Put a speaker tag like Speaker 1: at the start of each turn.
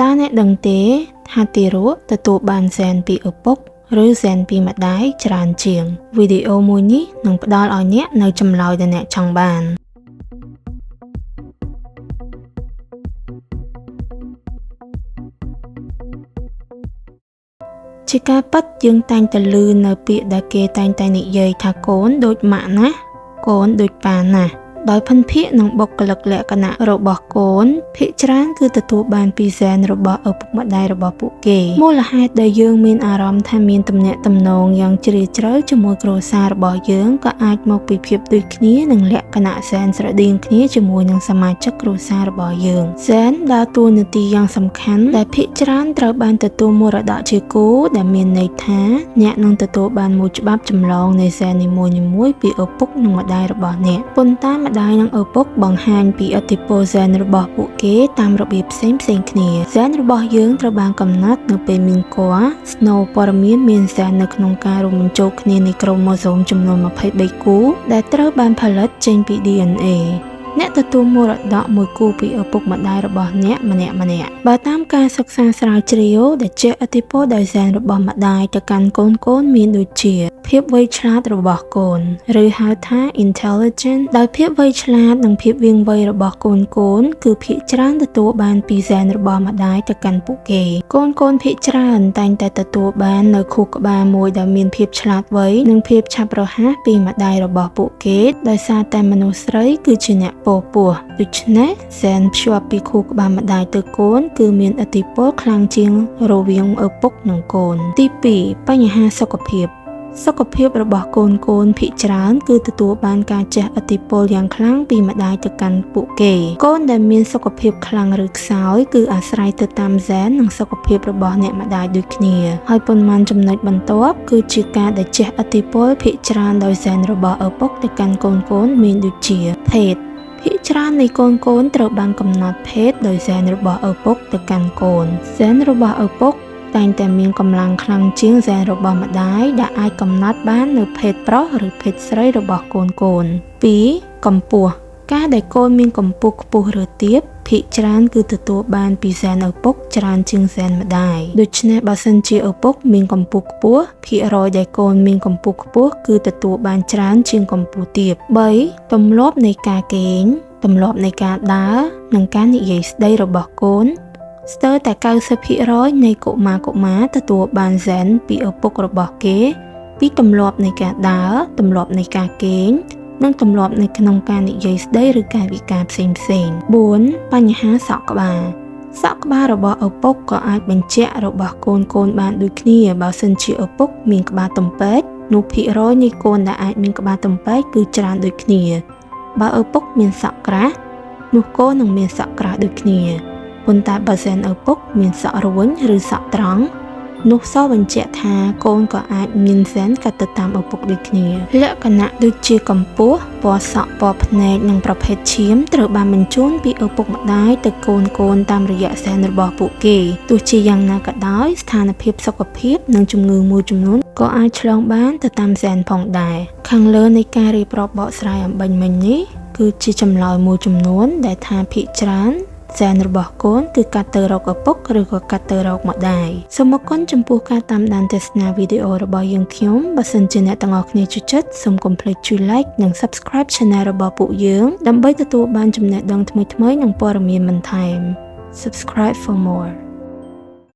Speaker 1: តើអ្នកដឹងទេថាទារកទទួលបានហ្សែនពីឪពុកឬហ្សែនពីម្ដាយច្រើនជាងវីដេអូមួយនេះនឹងផ្ដល់ឲ្យអ្នកនូវចម្លើយដែលអ្នកចង់បានជាការពិតយើងតែងតែឮនៅពាក្យដែលគេតែងតែនិយាយថាកូនដូចម៉ាក់ណាស់កូនដូចប៉ាណាស់ដោយភិនភាគនិងបុគ្គលិកលក្ខណៈរបស់កូនភាគច្រើនគឺទទួលបានពីហ្សែនរបស់ឪពុកម្ដាយរបស់ពួកគេមូលហេតុដែលយើងមានអារម្មណ៍ថាមានទំនាក់ទំនងយ៉ាងជ្រាលជ្រៅជាមួយគ្រួសាររបស់យើងក៏អាចមកពីភាពដូចគ្នានិងលក្ខណៈហ្សែនស្រដៀងគ្នាជាមួយនឹងសមាជិកគ្រួសាររបស់យើងហ្សែនដើរតួនាទីយ៉ាងសំខាន់ដែលភាគច្រើនត្រូវបានទទួលមរតកជាគូដែលមានន័យថាអ្នកនឹងទទួលបានមួយច្បាប់ចម្លងនៃហ្សែននីមួយៗពីឪពុកនិងម្ដាយរបស់អ្នកប៉ុន្តែម្ដាយនិងឪពុកបង្ហាញពីឥទ្ធិពលហ្សែនរបស់ពួកគេតាមរបៀបផ្សេងៗគ្នាហ្សែនរបស់យើងត្រូវបានកំណត់នៅពេលមានគភ៌ស្នូលព័ត៌មានមានហ្សែននៅក្នុងការរួមបញ្ចូលគ្នានៃក្រូម៉ូសូមចំនួន23គូដែលត្រូវបានផលិតចេញពី DNA អ្នកទទួលមរតកមួយគូពីឪពុកម្ដាយរបស់អ្នកម្នាក់ៗបើតាមការសិក្សាស្រាវជ្រាវដែលជះឥទ្ធិពលដោយហ្សែនរបស់ម្ដាយទៅកាន់កូនៗមានដូចជាភាពវៃឆ្លាតរបស់កូនឬហៅថា intelligent ដោយភាពវៃឆ្លាតនិងភាពវាងវៃរបស់កូនៗគឺភាគច្រើនទទួលបានពីហ្សែនរបស់ម្ដាយទៅកាន់ពួកគេកូនៗភាគច្រើនតែងតែទទួលបាននៅខួរក្បាលមួយដែលមានភាពឆ្លាតវៃនិងភាពឆាប់រហ័សពីម្ដាយរបស់ពួកគេដោយសារតែមនុស្សស្រីគឺជាអ្នកពោពោះដូច្នេះហ្សែនភ្ជាប់ពីខួរក្បាលម្ដាយទៅកូនគឺមានឥទ្ធិពលខ្លាំងជាងរវាងឪពុកនិងកូនទី2បញ្ហាសុខភាពសុខភាពរបស់កូនៗភាគច្រើនគឺទទួលបានការជះឥទ្ធិពលយ៉ាងខ្លាំងពីម្ដាយទៅកាន់ពួកគេកូនដែលមានសុខភាពខ្លាំងឬខ្សោយគឺអាស្រ័យទៅតាមហ្សែននិងសុខភាពរបស់អ្នកម្ដាយដូចគ្នាហើយប៉ុន្មានចំណុចបន្ទាប់គឺជាការដែលជះឥទ្ធិពលភាគច្រើនដោយហ្សែនរបស់ឪពុកទៅកាន់កូនៗមានដូចជាភេទភាគច្រើននៃកូនៗត្រូវបានកំណត់ភេទដោយហ្សែនរបស់ឪពុកទៅកាន់កូនហ្សែនរបស់ឪពុកតែងតែមានកម្លាំងខ្លាំងជាងហ្សែនរបស់ម្ដាយដែលអាចកំណត់បាននូវភេទប្រុសឬភេទស្រីរបស់កូនៗ2កម្ពស់ការដែលកូនមានកម្ពស់ខ្ពស់ឬទាបភាគច្រើនគឺទទួលបានពីហ្សែនឪពុកច្រើនជាងហ្សែនម្ដាយដូច្នេះបើសិនជាឪពុកមានកម្ពស់ខ្ពស់ភាគរយដែលកូនមានកម្ពស់ខ្ពស់គឺទទួលបានច្រើនជាងកម្ពស់ទាប3ទម្លាប់នៃការគេងទម្លាប់នៃការដើរនិងការនិយាយស្ដីរបស់កូនស្ទើរតែ 90% នៃកុមារទទួលបានហ្សែនពីឪពុករបស់គេពីទម្លាប់នៃការដើរទម្លាប់នៃការគេងនិងទម្លាប់នៅក្នុងការនិយាយស្ដីឬកាយវិការផ្សេងៗ4បញ្ហាសក់ក្បាលសក់ក្បាលរបស់ឪពុកក៏អាចបញ្ជាក់របស់កូនៗបានដូចគ្នាបើសិនជាឪពុកមានក្បាលទំពេកនោះភាគរយនៃកូនដែលអាចមានក្បាលទំពេកគឺច្រើនដូចគ្នាបើឪពុកមានសក់ក្រាស់នោះកូននឹងមានសក់ក្រាស់ដូចគ្នាប៉ុន្តែបើសិនឪពុកមានសក់រួញឬសក់ត្រង់នោះសបញ្ជាក់ថាកូនក៏អាចមានហ្សែនកាត់ទៅតាមឪពុកដូចគ្នាលក្ខណៈដូចជាកម្ពស់ពណ៌សក់ពណ៌ភ្នែកនិងប្រភេទឈាមត្រូវបានបញ្ជូនពីឪពុកម្ដាយទៅកូនៗតាមរយៈហ្សែនរបស់ពួកគេទោះជាយ៉ាងណាក៏ដោយស្ថានភាពសុខភាពនិងជំងឺមួយចំនួនក៏អាចឆ្លងបានទៅតាមហ្សែនផងដែរខាងលើនៃការរៀបរាប់បកស្រាយអំបញ្ញមិញនេះគឺជាចម្លើយមួយចំនួនដែលថាភាគច្រើនហ្សែនរបស់កូនគឺកាត់ទៅរកឪពុកឬក៏កាត់ទៅរកម្ដាយសូមអរគុណចំពោះការតាមដានទស្សនាវីដេអូរបស់យើងខ្ញុំបើសិនជាអ្នកទាំងអស់គ្នាចូលចិត្តសូមកុំភ្លេចជួយ Like និង Subscribe Channel របស់ពួកយើងដើម្បីទទួលបានចំណេះដឹងថ្មីៗនិងព័ត៌មានបន្ថែម Subscribe for more.